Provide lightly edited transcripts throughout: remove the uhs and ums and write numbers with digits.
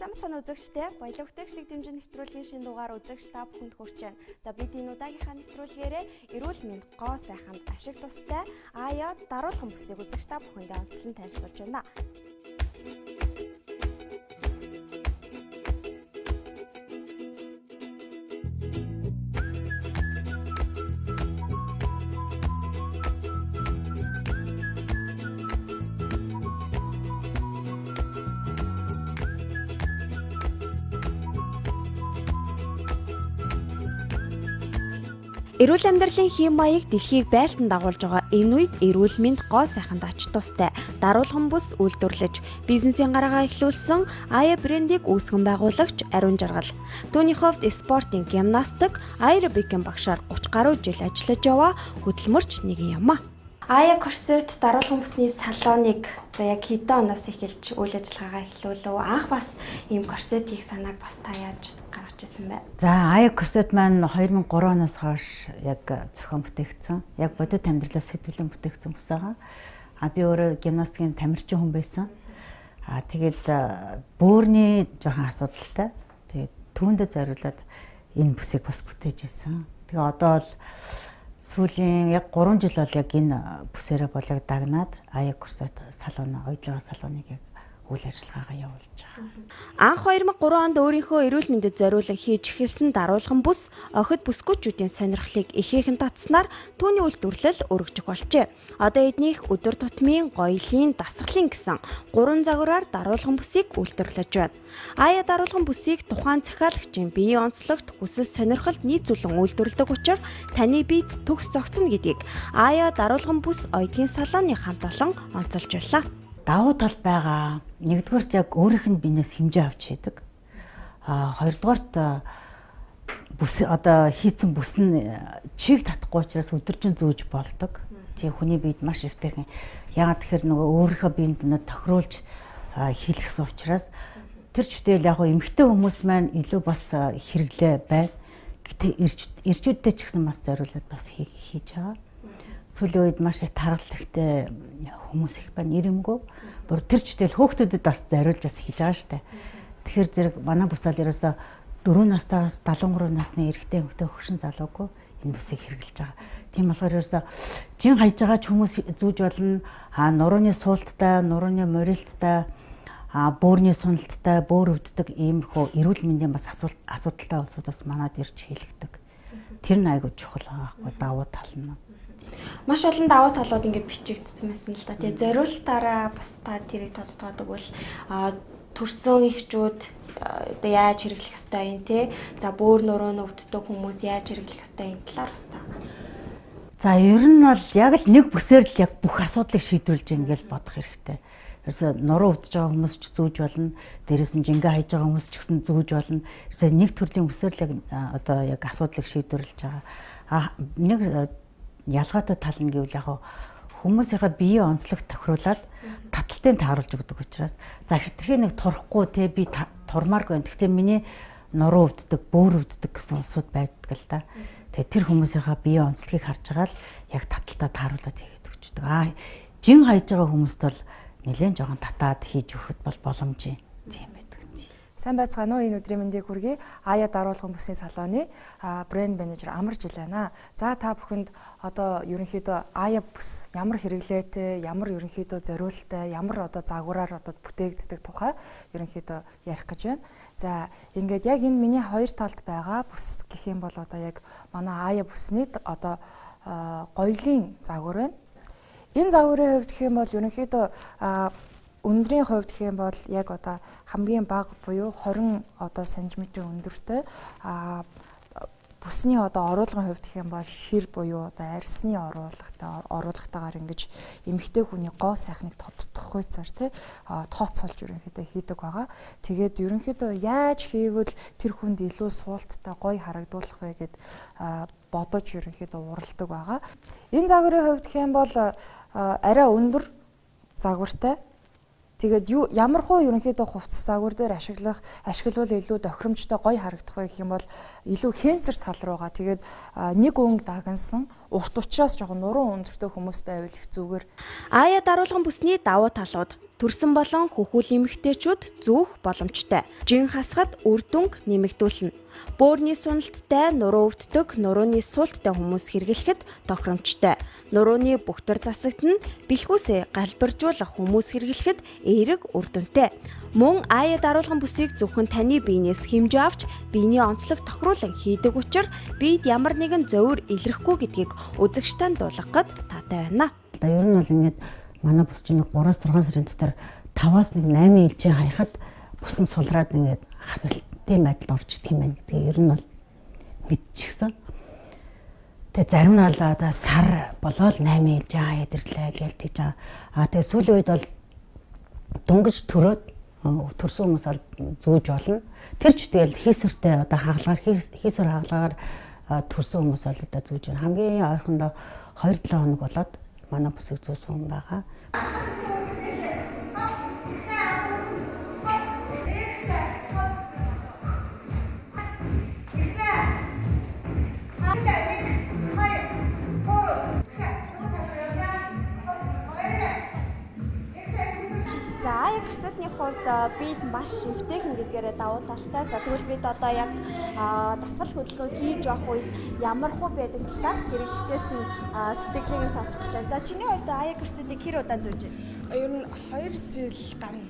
Сайн бацхан үзэгчдээ баялаг бүтээгчлэг дэмжин нэвтрүүлгийн шинэ дугаар үзэгч та бүхэнд хүрч байна. За бид энэ удаагийнхаа нэвтрүүлгээрээ эрүүл мэнд гоо сайханд ашиг тустай АЯ даруулган бүсийг үзэгч та бүхэндээ онцлон танилцуулж байна. Эрүүл амьдралын хэм маяг дэлхийг байлдан дагуулж байгаа энэ үед эрүүл мэнд гоо сайханд ач тустай даруулган бүс үйлдвэрлэж бизнесийн гарагаа эхлүүлсэн Ая брендийг үүсгэн байгуулагч Ариун Жаргал. Түүний хувьд спортын гимнастик, аэробикийн багшаар 30 гаруй жил ажиллаж яваа хөдөлмөрч нэгэн юм а. Ая корсет даруулган бүсний салоныг за яг хэдэн оноос эхэлж үйл ажиллагаагаа эхлүүлв. Анх бас ийм корсет хийх санааг бас та яаж гаргаж ирсэн бэ? За Ая корсет маань 2003 оноос хойш яг зохион бүтээгдсэн. Яг бодит амьдралаас сэтгүүлэн бүтээгдсэн бүс байгаа. А би өөрөө гимнастикийн тамирчин хүн байсан. А тэгээд бөөрний жоохон асуудалтай. Тэгээд түүндээ зориулаад энэ бүсийг бас бүтээж ирсэн. Тэгээ одоо бол сүүлийн яг 3 жил бол яг энэ бүсээрээ бол яг дагнаад Ая корсет салон, оёдлогоо салоныг яг үйл ажиллагаагаа явуулж байгаа. Анх 2003 онд өөрийнхөө эрүүл мэндэд зориулан хийж эхэлсэн даруулган бүс охид бүсгүүчүүдийн сонирхлыг ихээхэн татснаар түүний үйлдвэрлэл өргөжих болжээ. Одоо эднийх өдөр тутмын, гоёлын, дасгалын гэсэн гурван загвараар даруулган бүсийг үйлдвэрлэж байна. Ая даруулган бүсийг тухайн захиалагчийн биеийн онцлогт, хүсэл сонирхолд нийцүүлэн үйлдвэрлэдэг учраас таны биед төгс зогцно гэдгийг Ая даруулган бүс оёдлын салоны хамт олон онцолж байлаа. Давуу тал байгаа. Нэгдүгээрт яг өөрийнх нь биенээс хэмжээ авч хийдэг. А хоёрдугаарт бүс одоо хийцэн бүс нь чиг татахгүй учраас өдөржин зүүж болдог. Тийм хүний биед маш эвтэйхэн. Яагаад тэгэхээр нөгөө өөрийнхөө биед нөө тохируулж хийлгэсэн учраас тэр чүтэл яг эмэгтэй хүмүүс маань илүү бас хэрэглээ байна. Гэтэ ирчүүдтэй ч гэсэн бас зориулаад бас хийж байгаа. Сүүлийн үед маш их таргалт ихтэй хүмүүс их байна, ирэмгүү. Бүр тэр чүтэл хөөхтүүдэд бас зориулж бас хийж байгаа штэ. Тэгэхээр зэрэг манай бүс бол ерөөсө 4 настаас 73 насны эрэгтэй эмэгтэй хөгшин залуугүй энэ бүсийг хэрэглэж байгаа. Тийм болохоор ерөөсө жин хайж байгаа ч хүмүүс зүүж болно. А нурууны суулттай, нурууны морилттай, а бөөрний суналттай, бөөр өвддөг иймэрхүү эрүүл мэндийн бас асуудалтай улсууд бас манад ирж хийлэгдэг. Тэр нь айгүй чухал байгаа байхгүй давуу тал нь. Маш олон давуу талууд ингээд бичигдсэн байсан л да. Тэгээ зориултаараа бас та тэрийг тодтогоод өгвөл төрсөн эхчүүд одоо яаж хэрэглэх ёстой юм те. За бөөр нуруу өвддөг хүмүүс яаж хэрэглэх ёстой энэ талаар бас та. За ер нь бол яг л нэг бүсээр л яг бүх асуудлыг шийдвэрлэж гин гэж бодох хэрэгтэй. Ерөөсө нуруу өвдөж байгаа хүмүүс ч зүүж болно. Дээрээс нь жингээ хайж байгаа хүмүүс ч гэсэн зүүж болно. Ерөөсө нэг төрлийн бүсээр л яг одоо яг асуудлыг шийдвэрлэж байгаа. А нэг ялгаатай тал нь гэвэл яг хүмүүсийнхээ биеийн онцлогт тохируулаад таталтыг тааруулж өгдөг учраас за хитрхи нэг турахгүй те би турмааргүй байна. Гэхдээ миний нуруу өвддөг, бөөр өвддөг гэсэн улсууд байдаг л да. Тэгээ тэр хүмүүсийнхээ биеийн онцлогийг харж байгаа л яг таталтаа тааруулаад хийгээд өгчдөг. Аа жин хайж байгаа хүмүүст бол нэлээд жоохон татаад хийж өгөхөд бол боломж юм. Тийм байдаг. Сайн байцгаана уу? Энэ өдрийн мэндийг хүргэе. Ая даруулган бүсний салоны брэнд менежер Амар Жил байна. За та бүхэнд одоо ерөнхийдөө Ая бүс ямар хэрэглээтэй, ямар ерөнхийдөө зориулттай, ямар одоо загвараар одоо бүтээгддэг тухай ерөнхийдөө ярих гэж байна. За ингээд яг энэ миний хоёр талд байгаа бүс гэх юм бол одоо яг манай Ая бүсний одоо гоёлын загвар байна. Энэ загварын хувьд гэх юм бол ерөнхийдөө өндрийн хувьд гэх юм бол яг одоо хамгийн бага буюу 20 одоо сантиметрийн өндөртэй бүсний одоо оруулгын хувьд гэх юм бол шир буюу одоо арьсны оруулгатайгаар ингэж эмэгтэй хүний гоо сайхныг тодтох хуйцаар тий тооцоолж ерөнхийдөө хийдэг байгаа. Тэгээд ерөнхийдөө яаж хийвэл тэр хүнд илүү суулттай гоё харагдуулах вэ гэд бодож ерөнхийдөө уралдаг байгаа. Энэ загварын хувьд гэх юм бол арай өндөр загвартай. Тэгээд юу ямар хуу ерөнхийдөө хувцас загвар дээр ашиглавал илүү тохиромжтой гоё харагдах вэ гэх юм бол илүү хэнцэр тал руугаа тэгээд нэг өнгө дагнсан урт учраас жоохон нуруу өндөртэй хүмүүс байвал их зүгээр. Ая даруулган бүсний давуу талууд Төрсөн болон хөхүүл эмэгтэйчүүд зүүх боломжтой. Жин хасахад үр дүнг нэмэгдүүлнэ. Бөөрийн суналттай, нуруу өвддөг, нурууны суулттай хүмүүс хэрэглэхэд тохиромжтой. Нурууны бөхтөр засагт нь бэлхүүсээ галбиржуулах хүмүүс хэрэглэхэд эерэг үр дүнтэй. Мөн Ая даруулган бүсийг зөвхөн таны биенээс хэмжээ авч биений онцлог тохируулан хийдэг учраас биед ямар нэгэн зовир илрэхгүй гэдгийг үзэгч танд дуулгах таатай байна. Ер нь бол ингээд манай бүс чинь 3-6 сарын дотор 5-аас 8 ээлжийн хаяхад бүс нь сулраад ингээд хасалтын байдалд орж идэх юм байна гэдгийг ер нь бол мэдчихсэн. Тэгээ зарим нь бол одоо сар болоод 8 ээлжийн хаяад ирлээ гэж тэгж байгаа. А тэгээ сүүлийн үед бол дөнгөж төрөөд төрсөн хүмүүс бол зүүж болно. Тэр ч тэгэл хийсвэртэй одоо хагалгаар хийсвэр хагалгаагаар төрсөн хүмүүс бол одоо зүүж байна. Хамгийн ойрхондоо 2-7 хоног болоод манай бүсийг зүүсэн хүн байгаа. За Ая Корсетны хувьд бид маш эвтэйхэн гэдгээрээ давуу талтай. За тэгвэл бид одоо яг дасгал хөдөлгөөн хийж явах үед ямар хуу байдаг талаар хэрэглэгчээс нь сэтгэлийг нь сонсох гэж байна. За чиний хувьд Ая Корсетыг хэр удаан зүүж байна? Ер нь 2 жил гарна.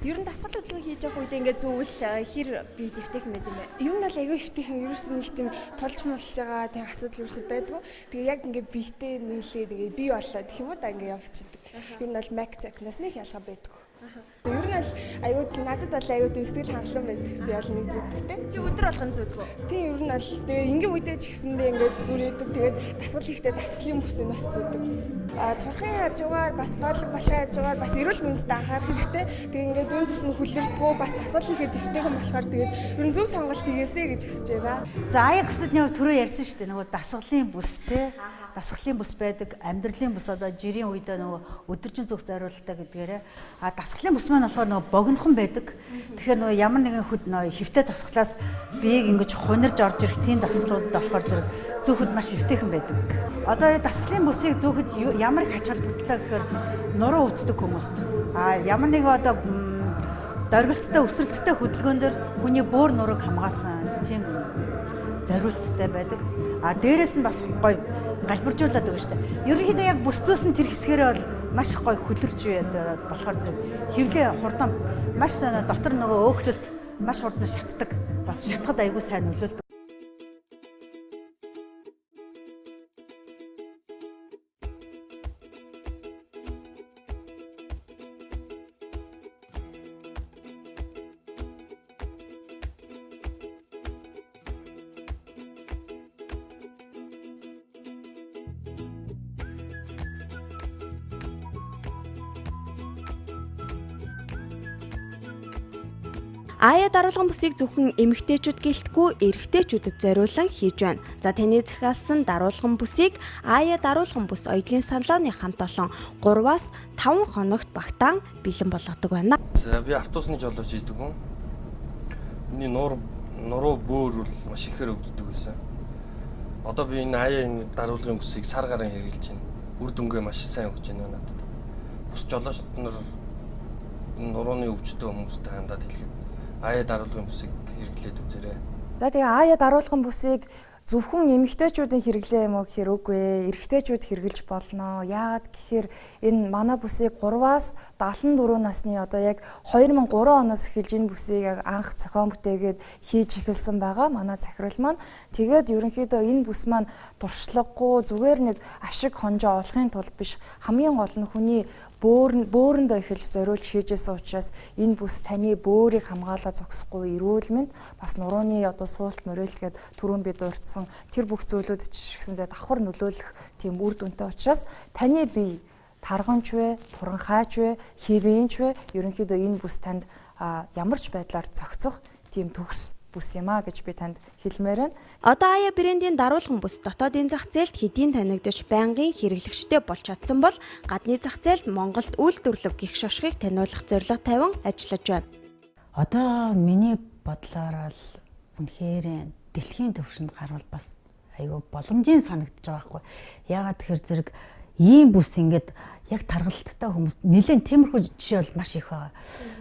Ер нь дасгал хөдөлгөөн хийж явах үед ингээд зүүвэл хэр бид эвтэйхэн байд юм бэ? Ер нь бол айгүй эвтэйхэн. Ерөөсөн нэг тийм тулж мулж байгаа тийм асуудал ерөөсөй байдгүй. Тэгээ яг ингээд биетэй нийлээд ингээд бий боллоо гэх юм уу да ингээд явчихдаг. Ер нь бол Mac Zack-наас нэг ялгаа байдгүй. Ер нь бол айгүй надад бол айгүй сэтгэл хангалуун байдаг. Би бол нэг зүтгэдэг. Чи өдөр болгон зүтгэв үү? Тийм, ер нь бол тэгээ ингийн үедээ ч гэсэндээ ингээд зүрээдэг. Тэгээд дасгал хийхдээ дасгалын бүсийг бас зүдэг. Турхын хажуугаар бас гоолог болохын хажуугаар бас эрүүл мэндэд анхаарах хэрэгтэй. Тэгээ ингээд энэ бүс нь хүлэрдэггүй бас дасгал хийхэд эвтэйхэн болохоор тэгээд ер нь зөв сонголт хийгээсэй гэж хүсэж байна. За Ая Корсетны хувьд түрүү ярьсан шүү дээ. Нөгөө дасгалын бүс те. Дасгалын бүс байдаг, амьдралын бүс одоо жирийн үедээ нөгөө өдөржин зүг зориултаа гэдгээрээ а дасгалын бүс маань болохоор нөгөө богинохон байдаг. Тэгэхээр нөгөө ямар нэгэн хөд нөгөө хэвтэй дасгалаас биеийг ингэж хунирж орж ирэх тийм дасгалуудад болохоор зэрэг зүүхэд маш эвтэйхэн байдаг. Одоо дасгалын бүсийг зүүхэд ямар их ач холбогдолтой гэхээр нуруу өвддөг хүмүүст а ямар нэгэн одоо дөргөлттэй өсрэлттэй хөдөлгөөн дээр хүний бөөр нурууг хамгаалсан тийм зориулттай байдаг. А дээрэс нь бас гоё галбиржуулаад өгнө шүү дээ. Ерөнхийдөө яг бүс зүүсэн тэр хэсгээрээ бол маш их гоё хөлөрч болохоор зэрэг хевлээ хурдан маш сайн дотор нөгөө өөхлөлт маш хурдан шатдаг. Бас шатахад айгүй сайн нөлөөлдөг. Ая даруулган бүсийг зөвхөн эмэгтэйчүүд гэлтгүй эрэгтэйчүүдэд зориулан хийж байна. За таны захиалсан даруулган бүсийг Ая даруулган бүс оюутлын салоны хамт олон 3-аас 5 хоногт багтаан бэлэн болгодог байна. За би автобусны жолооч хийдэг хүн. Миний нуруу бөөр бол маш ихээр өвддөг байсан. Одоо би энэ Ая энэ даруулгын бүсийг сар гарын хэрэглэж байна. Үр дүнгээ маш сайн өгч байна надад. Бус жолооч нар нурууны өвчтөй хүмүүстэй хандаад хэлэхэд Ая даруулгын бүсийг хэрэглээд үзээрэй. За тэгээ Ая даруулган бүсийг зөвхөн эмэгтэйчүүдийн хэрэглээ юм уу гэхээр үгүй ээ. Эрэгтэйчүүд хэрэглэж болно. Яагаад гэхээр энэ манай бүсийг 3-аас 74 насны одоо яг 2003 оноос эхэлж энэ бүсийг яг анх зохион бүтээгээд хийж эхэлсэн байгаа манай захирал маань. Тэгээд ерөнхийдөө энэ бүс маань туршлагагүй зүгээр нэг ашиг хонжоо олохын тулд биш, хамгийн гол нь хүний бөөрөндөө эхэлж зориулж хийжсэн учраас энэ бүс таны бөөрийг хамгаалаа зогсохгүй эрүүл мэнд бас нурууны одоо суулт морилт гээд түрүүн би дурдсан тэр бүх зүйлүүд ч гэсэндээ давхар нөлөөлөх тийм үр дүнтэй учраас таны бие тарганч вэ, туранхайч вэ, хэвийнч вэ, ерөнхийдөө энэ бүс танд ямар ч байдлаар зохицох тийм төгс бүс юм а гэж би танд хэлмээр байна. Одоо Ая брендийн даруулган бүс дотоодын зах зээлд хэдийн танигдаж байнгын хэрэглэгчтэй болж чадсан бол гадны зах зээлд Монголд үйлдвэрлэв гих шошгыг таниулах зорилго тавин ажиллаж байна. Одоо миний бодлоор бол үнэхээр дэлхийн түвшинд гарвал бас айгүй боломжийн санагдаж байгаа байхгүй. Яагаад тэгэхээр зэрэг Ийм бүс ингээд яг таргалттай хүмүүс нэлээд тиймэрхүү жишээ бол маш их байгаа.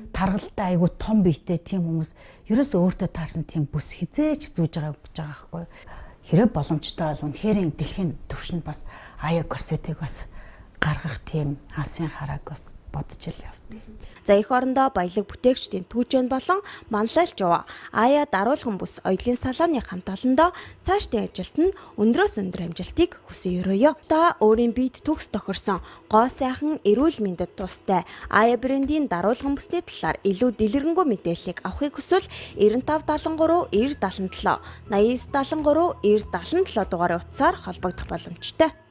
Таргалтай айгүй том биетэй тийм хүмүүс ерөөсөө өөртөө таарсан тийм бүс хизээч зүүж байгаа гэж байгаа байхгүй. Хэрэг боломжтой бол үнэхээр дэлхийн түвшинд бас Ая корсетыг бас гаргах тийм алсын харааг бас бодож л явдаг. За эх орондоо баялаг бүтээгчдийн түүжэн болон манлайлч яваа. Ая даруулган бүс оёлын салааны хамт олондоо цаашдын ажилд нь өндрөөс өндөр амжилтыг хүсэн өрөөё. Та өөрийн биед төгс тохирсон гоо сайхан эрүүл мэндэд тустай Ая брендийн даруулган бүсний талаар илүү дэлгэрэнгүй мэдээллийг авахыг хүсвэл 95 73 90 77 89 73 90 77 дугаарын утсаар холбогдох боломжтой.